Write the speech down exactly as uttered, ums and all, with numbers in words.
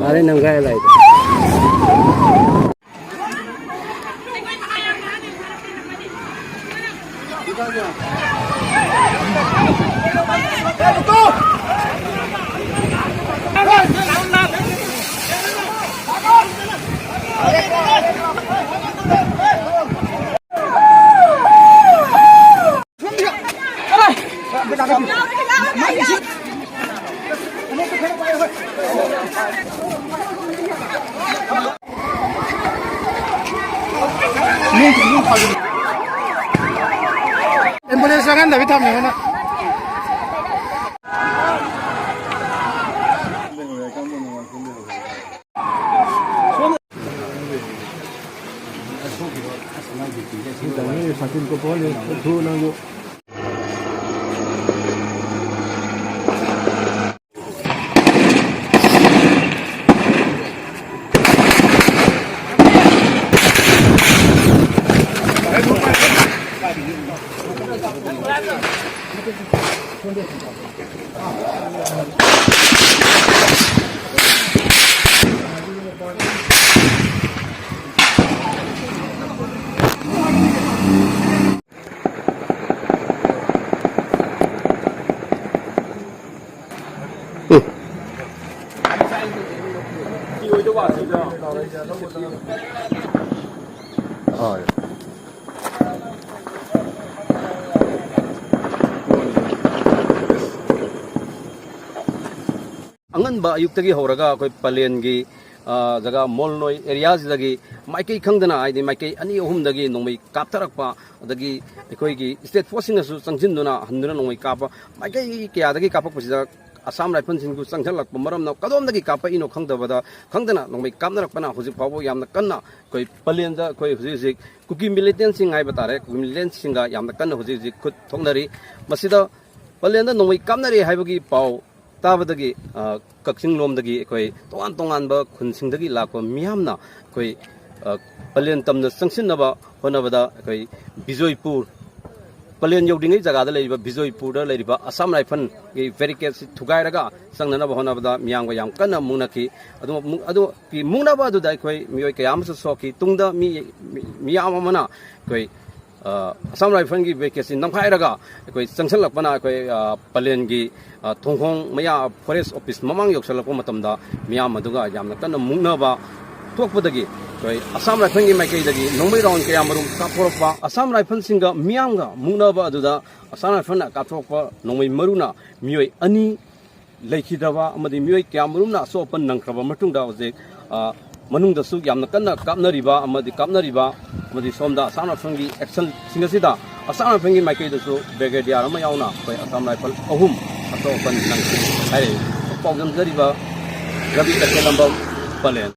Are nang gaya lai. Ambulance ꯆꯪꯍꯟꯗꯕꯤ ꯊꯝꯃꯦ ꯃꯣꯏꯅ꯫ ꯑꯉꯟꯕ ꯑꯌꯨꯛꯇꯒꯤ ꯍꯧꯔꯒ ꯑꯩꯈꯣꯏ ꯄꯂꯦꯟꯒꯤ, ꯑ, ꯖꯒꯥ ꯃꯣꯜꯅꯣꯏ ꯑꯦꯔꯤꯌꯥꯁꯤꯗꯒꯤ ꯃꯥꯏꯀꯩ ꯈꯪꯗꯅ, ꯍꯥꯏꯗꯤ ꯃꯥꯏꯀꯩ ꯑꯅꯤ ꯑꯍꯨꯝꯗꯒꯤ ꯅꯣꯡꯃꯩ ꯀꯥꯞꯊꯔꯛꯄ, ꯑꯗꯒꯤ ꯑꯩꯈꯣꯏꯒꯤ ꯁ꯭ꯇꯦꯠ ꯐꯣꯔꯁꯁꯤꯡꯅꯁꯨ ꯆꯪꯁꯤꯟꯗꯨꯅ ꯍꯟꯗꯨꯅ ꯅꯣꯡꯃꯩ ꯀꯥꯞꯄ, ꯃꯥꯏꯀꯩ ꯀꯌꯥꯗꯒꯤ ꯀꯥꯞꯄꯛꯄꯁꯤꯗ ꯑꯁꯥꯝ ꯔꯥꯏꯐꯜꯁꯤꯡꯗꯨ ꯆꯪꯁꯤꯜꯂꯛꯄ ꯃꯔꯝꯅ ꯀꯗꯣꯝꯗꯒꯤ ꯀꯥꯞꯄꯛꯏꯅꯣ ꯈꯪꯗꯕꯗ, ꯈꯪꯗꯅ ꯅꯣꯡꯃꯩ ꯀꯥꯞꯅꯔꯛꯄꯅ ꯍꯧꯖꯤꯛ ꯐꯥꯎꯕ ꯌꯥꯝꯅ ꯀꯟꯅ ꯑꯩꯈꯣꯏ ꯄꯂꯦꯟꯗ ꯑꯩꯈꯣꯏ ꯍꯧꯖꯤꯛ ꯍꯧꯖꯤꯛ ꯀꯨꯀꯤ ꯃꯤꯂꯤꯇꯦꯟꯁꯤꯡ ꯍꯥꯏꯕ ꯇꯥꯔꯦ, ꯀꯨꯀꯤ ꯃꯤꯂꯤꯇꯦꯟꯁꯤꯡꯒ ꯌꯥꯝꯅ ꯀꯟꯅ ꯍꯧꯖꯤꯛ ꯍꯧꯖꯤꯛ ꯈꯨꯠ ꯊꯣꯛꯅꯔꯤ꯫ ꯃꯁꯤꯗ ꯄꯂꯦꯟꯗ ꯅꯣꯡꯃꯩ ꯀꯥꯞꯅꯔꯦ ꯍꯥꯏꯕꯒꯤ ꯄꯥꯎ ꯇꯥꯕꯗꯒꯤ, ꯑ, ꯀꯛꯆꯤꯡ ꯂꯣꯝꯗꯒꯤ ꯑꯩꯈꯣꯏ ꯇꯣꯉꯥꯟ ꯇꯣꯉꯥꯟꯕ ꯈꯨꯟꯁꯤꯡꯗꯒꯤ ꯂꯥꯛꯄ ꯃꯤꯌꯥꯝꯅ ꯑꯩꯈꯣꯏ, ꯑ, ꯄꯂꯦꯟ ꯇꯝꯅ ꯆꯪꯁꯤꯟꯅꯕ ꯍꯣꯠꯅꯕꯗ ꯑꯩꯈꯣꯏ ꯕꯤꯖꯣꯏꯄꯨꯔ, ꯄꯂꯦꯟ ꯌꯧꯗ꯭ꯔꯤꯉꯩ ꯖꯒꯥꯗ ꯂꯩꯔꯤꯕ ꯕꯤꯖꯣꯏꯄꯨꯔꯗ ꯂꯩꯔꯤꯕ ꯑꯁꯥꯝ ꯔꯥꯏꯐꯜꯒꯤ ꯕꯦꯔꯤꯀꯦꯠꯁꯤ ꯊꯨꯒꯥꯏꯔꯒ ꯆꯪꯅꯅꯕ ꯍꯣꯠꯅꯕꯗ ꯃꯤꯌꯥꯝꯒ ꯌꯥꯝ ꯀꯟꯅ ꯃꯨꯛꯅꯈꯤ꯫ ꯑꯗꯨ ꯃꯨꯛ-, ꯑꯗꯨꯒꯤ ꯃꯨꯛꯅꯕ ꯑꯗꯨꯗ ꯑꯩꯈꯣꯏ ꯃꯤꯑꯣꯏ ꯀꯌꯥ ꯑꯃꯁꯨ ꯁꯣꯛꯈꯤ꯫ ꯇꯨꯡꯗ ꯃꯤ, ꯃꯤ, ꯃꯤꯌꯥꯝ ꯑꯃꯅ ꯑꯩꯈꯣꯏ, ꯑ, ꯑꯁꯥꯝ ꯔꯥꯏꯐꯜꯒꯤ ꯕꯦꯔꯤꯀꯦꯠꯁꯤ ꯅꯝꯈꯥꯏꯔꯒ ꯑꯩꯈꯣꯏ ꯆꯪꯁꯤꯜꯂꯛꯄꯅ ꯑꯩꯈꯣꯏ, ꯑ, ꯄꯂꯦꯟꯒꯤ, ꯑ, ꯊꯣꯡꯈꯣꯡ ꯃꯌꯥ ꯐꯣꯔꯦꯁ ꯑꯣꯐꯤꯁ ꯃꯃꯥꯡ ꯌꯧꯁꯤꯜꯂꯛꯄ ꯃꯇꯝꯗ ꯃꯤꯌꯥꯝ ꯑꯗꯨꯒ ꯌꯥꯝꯅ ꯀꯟꯅ ꯃꯨꯛꯅꯕ ꯊꯣꯛꯄꯗꯒꯤ ꯑꯩꯈꯣꯏ ꯑꯁꯥꯝ ꯔꯥꯏꯐꯜꯒꯤ ꯃꯥꯏꯀꯩꯗꯒꯤ ꯅꯣꯡꯃꯩ ꯔꯥꯎꯟ ꯀꯌꯥ ꯃꯔꯨꯝ ꯀꯥꯞꯊꯣꯔꯛꯄ, ꯑꯁꯥꯝ ꯔꯥꯏꯐꯜꯁꯤꯡꯒ ꯃꯤꯌꯥꯝꯒ ꯃꯨꯛꯅꯕ ꯑꯗꯨꯗ ꯑꯁꯥꯝ ꯔꯥꯏꯐꯜꯅ ꯀꯥꯞꯊꯣꯔꯛꯄ ꯅꯣꯡꯃꯩ ꯃꯔꯨꯅ ꯃꯤꯑꯣꯏ ꯑꯅꯤ ꯂꯩꯈꯤꯗ꯭ꯔꯕ ꯑꯃꯗꯤ ꯃꯤꯑꯣꯏ ꯀꯌꯥ ꯃꯔꯨꯝꯅ ꯑꯁꯣꯛ ꯑꯄꯟ ꯅꯪꯈ꯭ꯔꯕ ꯃꯇꯨꯡꯗ ꯍꯧꯖꯤꯛ, ꯑ, ꯃꯅꯨꯡꯗꯁꯨ ꯌꯥꯝꯅ ꯀꯟꯅ ꯀꯥꯞꯅꯔꯤꯕ ꯑꯃꯗꯤ ꯀꯥꯞꯅꯔꯤꯕ ꯑꯃꯗꯤ ꯁꯣꯝꯗ ꯑꯁꯥꯝ ꯔꯥꯏꯐꯜꯒꯤ ꯑꯦꯛꯁꯟꯁꯤꯡ ꯑꯁꯤꯗ ꯑꯁꯥꯝ ꯔꯥꯏꯐꯜꯒꯤ ꯃꯥꯏꯀꯩꯗꯁꯨ ꯕ꯭ꯔꯤꯒꯦꯗꯤꯌꯥꯔ ꯑꯃ ꯌꯥꯎꯅ ꯑꯩꯈꯣꯏ ꯑꯁꯥꯝ ꯔꯥꯏꯐꯜ ꯑꯍꯨꯝ ꯑꯁꯣꯛ ꯑꯄꯟ ꯅꯪꯈꯤ ꯍꯥꯏꯔꯛꯏ꯫ ꯄꯥꯎꯗꯝꯖꯔꯤꯕ ꯔꯕꯤ ꯀꯩꯊꯦꯜꯂꯝꯕꯝ, ꯄꯂꯦꯟ꯫